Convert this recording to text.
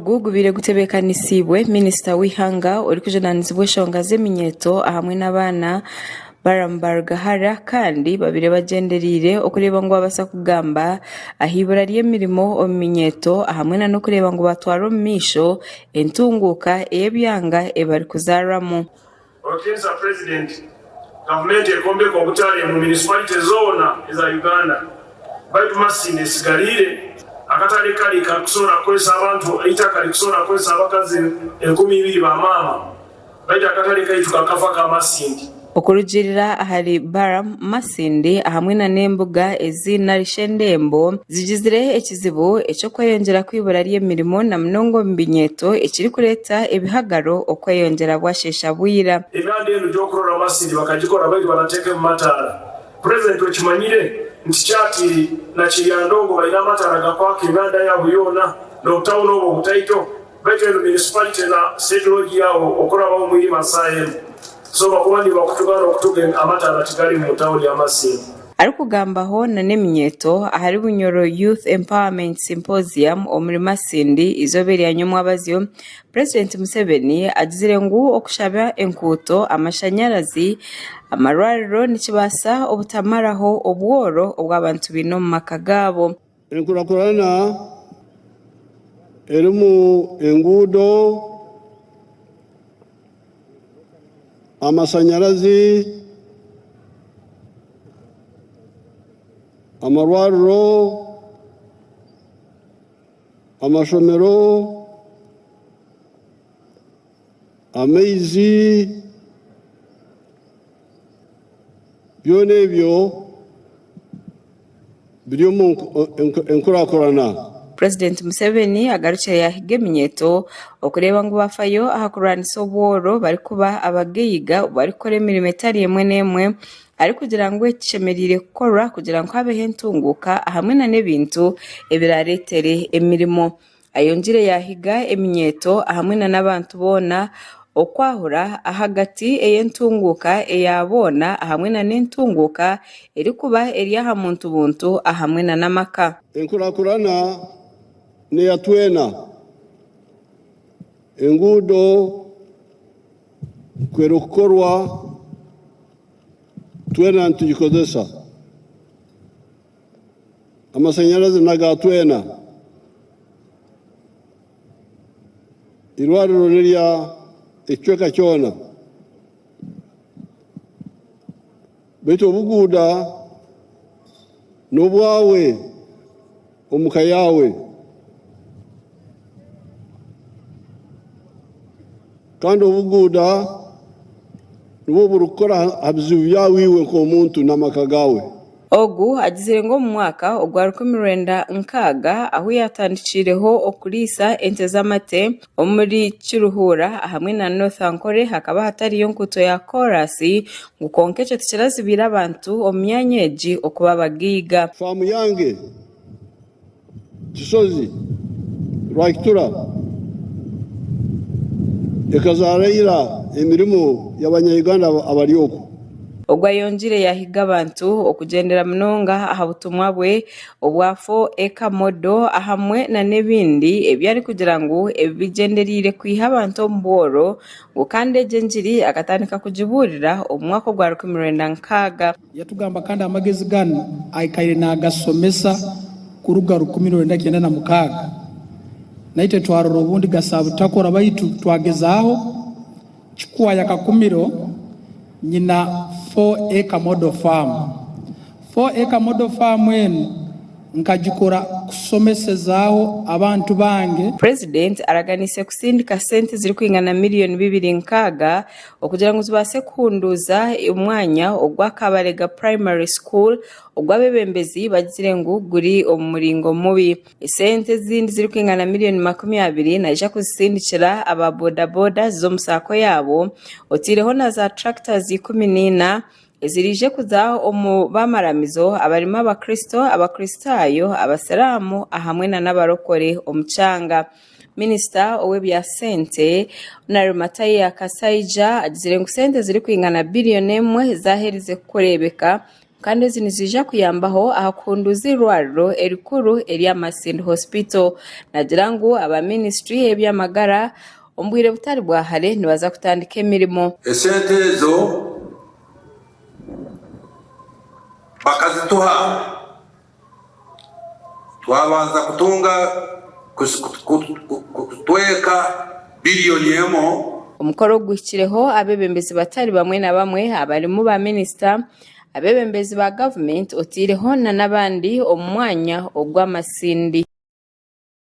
ogu gubaire gutebeekanisiibwe minisita w'eihanga orikujunaanizibwa enshonga z'eminyeeto ahamwe n'abaana Balaam Barugahara kandi babaire bagyendereire okureeba ngu babaasa kugamba aha ibura ry'emirimo omu minyeeto ahamwe n'okureeba ngu batwara omu maisho entunguuka ey'ebyanga ebi barikuzaarwamu. Owekitinisa Purezidenti, gavumenti erikwombeka obutare omu munisipalite zoona eza Uganda baitu Masindi etsigariire. Akatare kari karikusobola kukozesa abantu eitaka rikusobola kukozesa abakazi 2,000 ba maama baitu akatare kaitu kakafa ka Masindi. Okurugiirira ahari Balaam Masindi ahamwe na n'embuga ezi narishi endembo zigizire ekizibu eky'okweyongyera kw'eibura ry'emirimo na munonga omu binyeeto ekirikureeta ebihagaro okweyongyera bwasheesha bwira. Emihanda enu gyokurora Masindi bakagikora baitu batatekemu mataara. President okimanyire nti Kyatiri na Kiryandongo baine amataara gakwaka emihanda yaabo yoona n'obutawuni obwo obutaito? Baitu enu municipality na state lodge yaho okurabaho omwirima saaha enu so bakuba nibakutuga nokutuga amataara tigari mu town ya Masindi. Arikugambaho na n'eminyeeto ahari Bunyoro Youth Empowerment Symposium omuri Masindi eizooba erya nyomwabazyo, Purezidenti Museveni agizire ngu okushaba enkuuto, amashanyarazi, amarwariro nikibaasa obutamaraho obworo obu abantu baine omu maka gaabo. Enkurakurana erimu enguudo, amashanyarazi, amarwariro, amashomero, amaizi, byona ebyo biri omu enkurakurana. Purezidenti Museveni agarukire yaahiga eminyeeto okureeba ngu baafayo aha kurwanisa obworo barikuba abagaiga barikukora emirimo etari emwe n'emwe arikugira ngu eki kishemereire kukorwa kugira ngu habeho entunguuka hamwe n'ebintu ebiraareetere emirimo. Ayongyire yaahiga eminyeeto hamwe n'abantu boona okwahura ahagati ey'entunguuka eya boona hamwe n'entunguuka erikuba eri aha muntu buntu hamwe n'amaka. Enkurakurana neya twena. Enguudo ku erikukorwa twena nitugikozesa. Amashanyarazi n'aga twena. Eirwariro n'erya ekicweka kyona. Beitu obuguuda n'obwawe omu ka yaawe. Kandi obuguuda nibwo burikukora aha bizibu byawe iwe nk'omuntu n'amaka gaawe. Ogu agizire ngu omu mwaka ogwa 1960 ahu yaatandikiireho okuriisa ente z'amate omuri Kiruhura hamwe na North Ankole hakaba hatariyo nkuuto ya koraasi ngu kwonka ekyo tikirazibiire abantu omu myanya egi okuba abagaiga. Faamu yange Kisozi Rwakitura ekazaara ira emirimo y'abanya-Uganda abari okwo. Ogu ayongiire yaahiga abantu okugyendera munonga aha butumwa bwe obwa Four Acre Model ahamwe n'ebindi ebi arikugira ngu ebi bigyendereire kwiha abantu omu bworo ngu kandi egi engiri akatandika kugibuurira omu mwaka ogwa 1960. Yatugamba kandi amagezi ganu aikaire naagasomesa kuruga 1996. Naitwe twarora obundi gasabutakora baitu twagezaaho Kikwaya Kakumiro nyina 4 Acre Model Farm. 4 Acre Model Farm enu nkagikora kusomesezaaho abantu bange. Purezidenti araganiise kusindika sente zirikwingana miriyoni bibiri nkaaga okugira ngu zibaase kuhunduuza omwanya ogwa Kabalega Primary School ogu abeebembezi bagizire ngu guri omu muringo mubi. Esente ezindi zirikwingana miriyoni 20 naija kuzisindikira aba boda boda z'omu saako yaabo otaireho na za tractors 14 eziraije kuza omu bamaramizo abarimu abakristo, abakristaayo, abasiraamu ahamwe n'abarokore omu kyanga. Minisita ow'ebya sente, Hon. Matayo Kasaija agizire ngu sente zirikwingana biriyoni emwe zaaherize kureebeka. Kandi ezi niziija kuyambaho aha kuhunduuza eirwariro erikuru erya Masindi Hospital. Nagira ngu aba minisiture y'eby'amagara omu bwire butari bwa hare nibaza kutandika emirimo. Esente ezo bakazituha twabanza kutunga kutweka biliyoni emwe. Omukoro ogu guhikireho abeebembezi batari bamwe na bamwe abarimu ba minisita, abeebembezi ba gavumenti oteireho n'abandi omu mwanya ogw'amasindi.